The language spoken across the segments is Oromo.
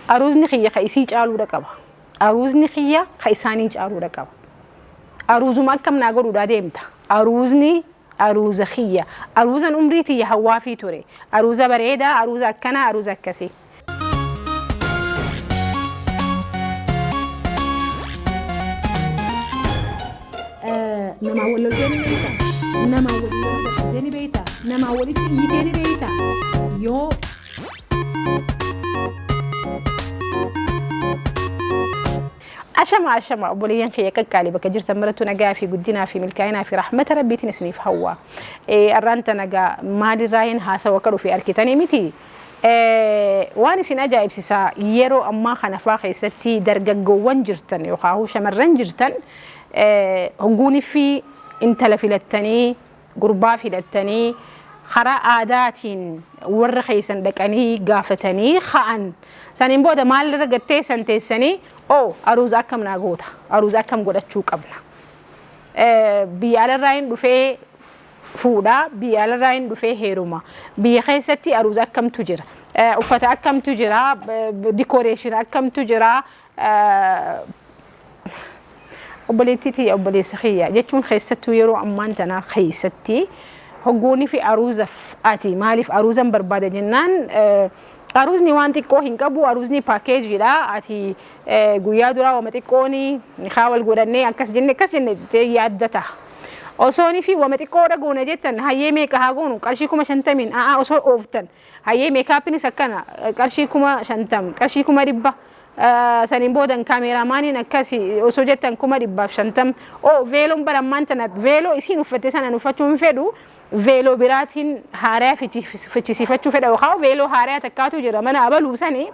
Aruuzni kiyya ka isii caaluudha qaba. Aruuzni kiyya ka isaanii caaluudha qaba. Aruuzuma akkam naa godhuudhaa deemta? Aruuzni aruuza kiyya. Aruuzan umrii tiyya hawwaafii ture. Aruuza bareedaa, aruuza akkanaa, aruuza akkasii. Namaa wal loltee ni beektaa? Namaa wal loltee ni beektaa? Namaa walitti iyyitee ni beektaa? Yoo Ashama ashama, obboleeyyan kiyya qaqqaalii, bakka jirtan marattuu nagaa fi guddinaa fi milkaa'inaa fi rahmata Rabbiitiin isiniif hawwa. Arraan tana gaa maalirraayin haasawa akka dhufe arkitanii miti. Waan isin ajaa'ibsisaa, yeroo ammaa kana faa keessatti dargaggoowwan jirtan yookaan shamarran jirtan, hogguunii fi intala filattanii, gurbaa filattanii, karaa aadaatiin warra keessan dhaqanii gaafatanii ka'an. Saniin booda maalirra gatteessan teessanii? Oo, aruuza akkam naa goota? Aruuza akkam godhachuu qabna? Biyya alarraa hin dhufee fuudhaa, biyya alarraa hin dhufee heeruma. Biyya keessatti aruuza akkamtu jira? Uffata akkamtu jira? Decoration akkamtu jira? Obboleettii tiyya, obboleessa kiyya jechuun, keessattuu yeroo ammaan tanaa keessatti hogguunii fi aruuzaaf ati maaliif aruuzan barbaada jennaan, aruuzni waan xiqqoo hin qabu. Aruuzni packageiidha. Ati guyyaa duraa wama xiqqooni nikaa wal godhannee akkas jenne akkas jenne yaadda ta'a. Osoonii fi wama xiqqoodha goona jettan, hayyee, meeqa haa goonu? Qarshii 50,000n a'aa osoo ooftan, hayyee, makeupiinis akkana qarshii 50,000, qarshii 100,000, saniin boodan cameramaniin akkasi osoo jettan 150,000. Oo, veeloon bara ammaan tana veeloo isiin uffatte sana uffachuu hin fedhu, veeloo biraatiin haaraa fichisiifachuu fedha, yookaan veeloo haaraa takkaatu jira mana abaluu sani,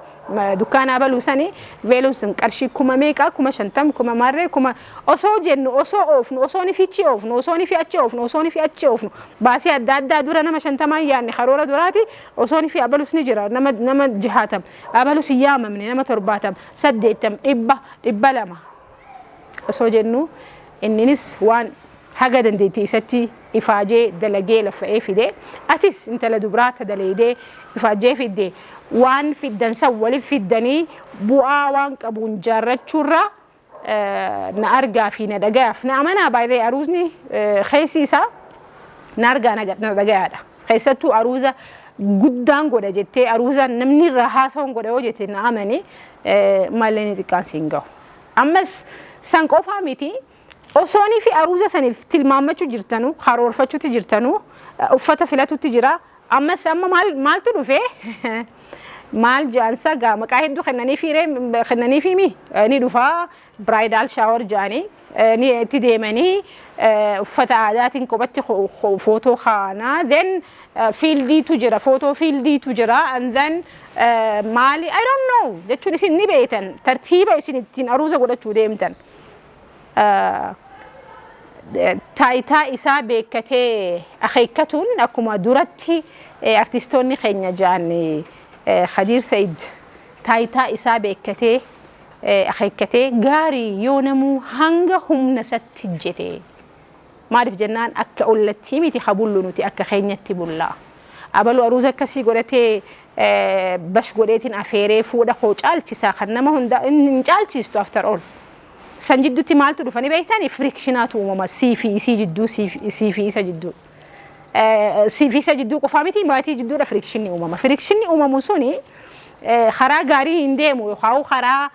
dukkaana abaluu sani, veeloon sun qarshii kuma meeqa, 50,000, kuma maarree, kuma osoo jennu, osoo oofnu, osoo ni fichi oofnu, osoo ni fi achi oofnu, osoo ni fi achi oofnu, baasii adda addaa dura nama 50n yaadne karoora duraati. Osoo ni fi abalus ni jira nama 60, abalus hin yaamamne nama 70, 80, 100, 200 osoo jennu, inninis waan haga dandeettii isatti ifaajee dalagee laffa'ee fide, atis intala dubraa ta daleedee ifaajee fidde, waan fiddan san walif fiddanii bu'aa waan qabuun jaarrachuurra, na argaa fi na dhagayaaf na amanaa, baay'ee aruuzni keessi isaa na argaa na dhagayaadha. Keessattuu aruuza guddaan godha jettee, aruuza namni irraa haasawuun godha yoo jette, na amani, mallee ni xiqqaan siin gahu. Ammas san qofaa miti. Osoonii fi aruuza saniif tilmaammachuu jirtanu, karoorfachuutti jirtanu, uffata filatutti jira. Ammas amma maal maaltu dhufe? Maal jaansa gaa, maqaa hedduu kennanii fi mi ni dhufaa, bridal shower jaanii ni itti deemanii, uffata aadaatiin kophatti footoo kaanaa, then fieldiitu jira, footoo fieldiitu jira, and then maali, I don't know, jechuun isin ni beektan tartiiba isin ittiin aruuza godhachuu deemtan. Taayitaa isaa beekkatee akeekkatuun, akkuma duratti artistoonni keenya jaan, Khadiir Said, taayitaa isaa beekkatee akeekkatee gaarii yoo namuu hanga humna isatti hojjete. Maaliif jennaan, akka ollattii miti ka bullu, nuti akka keenyatti bullaa. Abaluu aruuza akkasii godhatee bash godheetiin afeeree fuudha koo caalchisaa kan nama hundaa hin caalchistu. After all, san jidduutti maaltu dhufanii beektanii? Frictionaatu uumama sii fi isii jidduu, sii fi isa jidduu. Sii fi isa jidduu qofaa miti, maatii jidduudha frictionni uumama. Frictionni uumamu suni karaa gaarii hin deemu yookaan karaa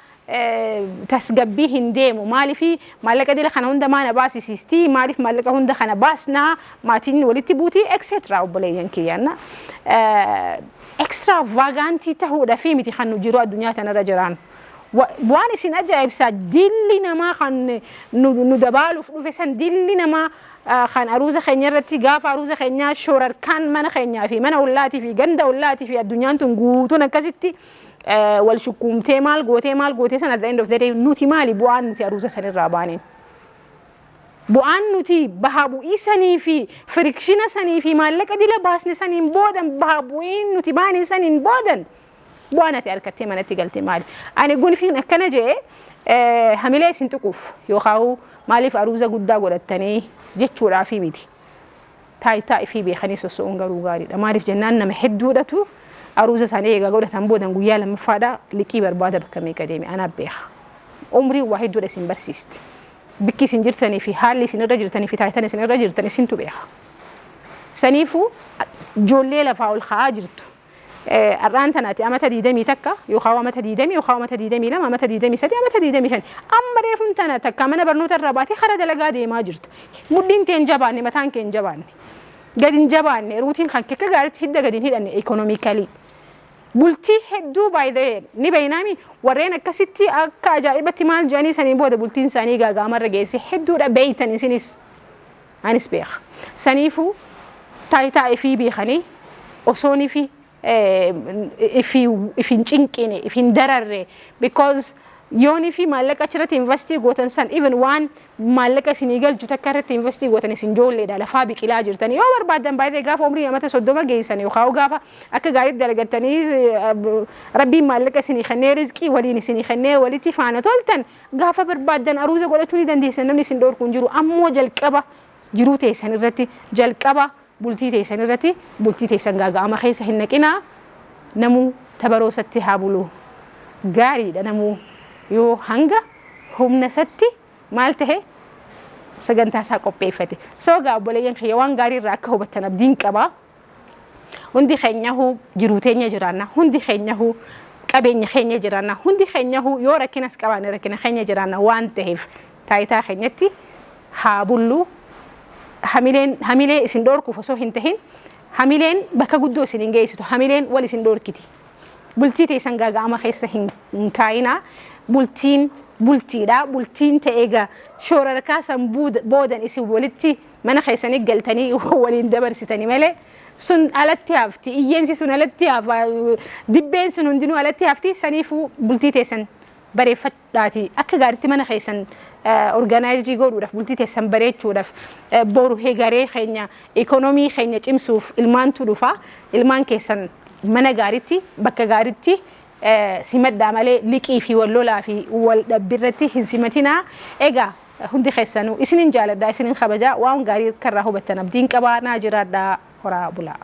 tasgabbii hin deemu. Maaliif maallaqa dila kana hunda maana baasisiisti? Maaliif maallaqa hunda kana baasnaa? Maatiin walitti buutii, etc. Obboleeyyan kiyyaanna. Extravagantii ta'uudha fi miti kan nu jiru addunyaa tanarra jiraan. Waan isin ajaa'ibsaa, dilli namaa kan nu dabaaluuf dhufe san, dilli namaa kan aruuza keenya irratti, gaafa aruuza keenyaa shorarkaan mana keenyaa fi mana ollaatii fi ganda ollaatii fi addunyaan tun guutuun akkasitti wal shukkuumtee maal gootee maal gootee san, at the end of the day nuti maali bu'aan nuti aruuza sanirraa baaneen? Bu'aan nuti baha bu'ii sanii fi frictiona sanii fi maallaqa dila baasne saniin boodan, baha bu'iin nuti baane saniin boodan, bu'aan ati harkattee manatti galte maali? Ani gunfiin akkana jee hamilee isin tuquuf yookaan maaliif aruuza guddaa godhattanii jechuudhaafi miti. Taayitaa ifii beekanii sosso'uun garuu gaariidha. Maaliif jennaan, nama hedduudhatu Aruuza isaanii eegaa godhatan boodan guyyaa lammaffaadha liqii barbaada bakka meeqa deeme anaa beeka. Umriin waa hedduudha isin barsiisti. Bikki isin jirtanii fi haalli isin irra jirtanii fi taayitaan isin irra jirtan isintu beeka. Saniifuu ijoollee lafaa ol ka'aa jirtu. Har'aan tanaati amata 21 yookaan amata 20 yookaan amata 22, amata 23, amata 25, amma reefuun tana takka mana barnoota irraa baatee kara dalagaa deemaa jirta. Mudhiin tee hin jabaanne, mataan kee hin jabaanne. Gadi hin jabaanne, rootiin kan kee akka gaariitti hidda gadi hin hidhanne economically. Bultii hedduu baay'ee ni beeynaami, warreen akkasitti akka ajaa'ibatti maal jedhanii sanii booda bultiin isaanii gaagaamarra geesse hedduudha, beeytan isinis anis beeka. Saniifuu taayitaa ifii beekanii osoonii fi ifin cinqine, ifin dararre, because yoonii fi maallaqa achirratti invest gootan san, even waan maallaqa isinii galchu takka irratti invest gootan, isin ijoolleedha, lafaa biqilaa jirtanii. Yoo barbaaddan baay'ee gaafa umrii amata 30 geessan yookaan gaafa akka gaariitti dalagattanii rabbiin maallaqa isinii kennee, rizqii waliin isinii kennee, walitti faana toltan, gaafa barbaaddan aruuza godhachuu ni dandeessan, namni isin dhorku hin jiru. Ammoo jalqaba jiruu teessan irratti, jalqaba bultii teessan irratti, bultii teessan gaaga'ama keessa hin naqinaa. Namuu tabaroosatti haa bulu, gaariidha. Namuu yoo hanga humna isatti maal tahe sagantaa isaa qopheeffate. So gaa obboleeyyan kiyya, waan gaarii irraa akka hubattan abdiin qabaa. Hundi keenyahuu jiruu teenya jiraanna, hundi keenyahuu qabeenya keenya jiraanna, hundi keenyahuu yoo rakkinas qabaanne rakkina keenya jiraanna waan ta'eef taayitaa keenyatti haa bullu. Hamileen hamilee isin dhorkuuf osoo hin tahin, hamileen bakka guddoo isin hin geessitu, hamileen wal isin dhorkiti. Bultii teessan gaaga'ama keessa hin kaayinaa. Bultiin bultiidha. Bultiin ta'e egaa shoorarkaa san boodan isin walitti mana keessanii galtanii waliin dabarsitanii malee sun alatti hafti. Iyyeensi sun alatti hafa. Dibbeen sun hundinuu alatti hafti. Saniifuu bultii teessan bareeffadhaati. Akka gaariitti mana keessan organize godhuudhaaf, bultii teessan bareechuudhaaf, boru hegaree keenya, ikoonoomii keenya cimsuuf ilmaantu dhufa. Ilmaan keessan mana gaariitti, bakka gaariitti simadhaa malee liqii fi wal lolaa fi wal dhabbirratti hin simatinaa. Egaa hundi keessanuu isinin jaaladhaa, isinin kabajaa, waan gaarii karraa hubattan abdiin qabaa, naa jiraadhaa, horaa bulaa.